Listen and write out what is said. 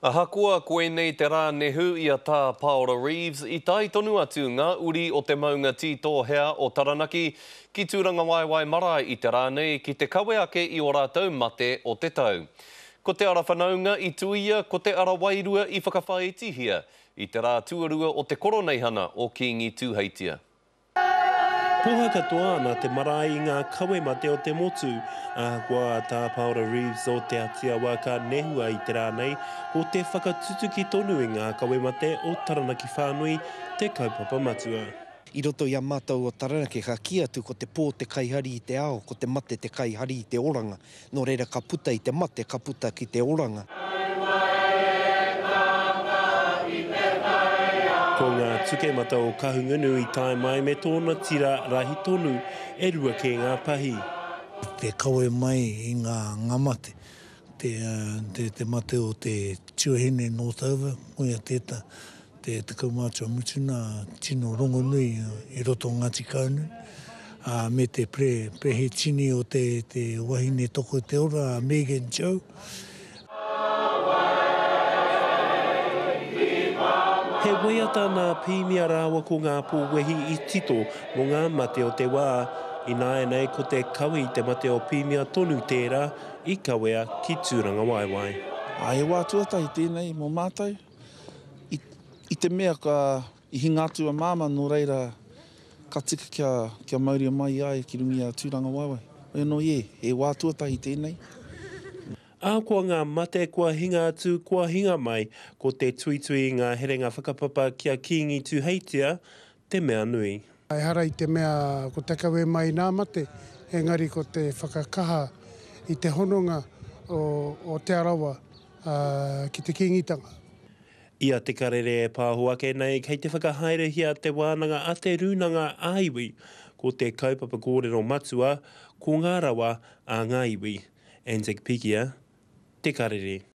Ahakoa koinei te rā nehu i a Tā Paora Reeves, i tae tonu atu ngā uri o te maunga tītōhea o Taranaki ki Tūrangawaewae Marae i te rā nei ki te kawe ake i ō rātou mate o te tau. Ko te ara whanaunga i tuia, ko te ara wairua i whakawhāitihia i te rā tuarua o te Koroneihana o Kīngi Tūheitia. Koha katoa ana te marae i ngā kawe mate o te motu. Ahakoa a Tā Paora Reeves o Te Atiawa ka nehua i te rā nei, ko te whakatutuki tonu i ngā kawe mate o Taranaki whānui te kaupapa matua. I roto i a mātou o Taranaki ka kī atu ko te pō te kaihari i te ao, ko te mate te kaihari i te oranga. Nō reira ka puta i te mate, ka puta ki te oranga. Ko ngā tukemata o Kahungunu i tae mai me tōna tira rahi tonu, e rua kē ngā pahi. Te kawe mai i ngā ngā mate, te, te, te mate o te tuahine Northover, koia tēta, te te kaumātua mutuna tino rongonui i roto o Ngāti Kahungunu, ā, me te pre, perehitini o te, te wahine toko te ora a Megan Joe. He waiata nā Pīmia rāua ko Ngāpō Wehi i tito mō ngā mate o te wā. Ināianei ko te kawe i te mate o Pīmia tonu tērā i kawea ki Tūrangawaewae. Ā, he wā tuatahi tēnei mō mātou. I, i te mea ka, i hinga atu a Māmā, nō reira, ka tika kia, kia mauria mai i a ia ki runga i a Tūrangawaewae. Hoi anō, ē, he wā tuatahi tēnei. Ahakoa ngā mate kua hinga atu, kua hinga mai, ko te tuitui i ngā herenga whakapapa ki a Kīngi Tūheitia te mea nui. Ehara i te mea ko te kawe mai nā mate, engari ko te whakakaha i te hononga o Te Arawa ki te Kīngitanga. I a Te Karere e pāho ake nei, kei te whakahaerehia te wānanga a Te Rūnanga ā-Iwi. Ko te kaupapa kōrero matua, ko ngā rawa a ngā iwi. Anzac Pikia, Te Karere.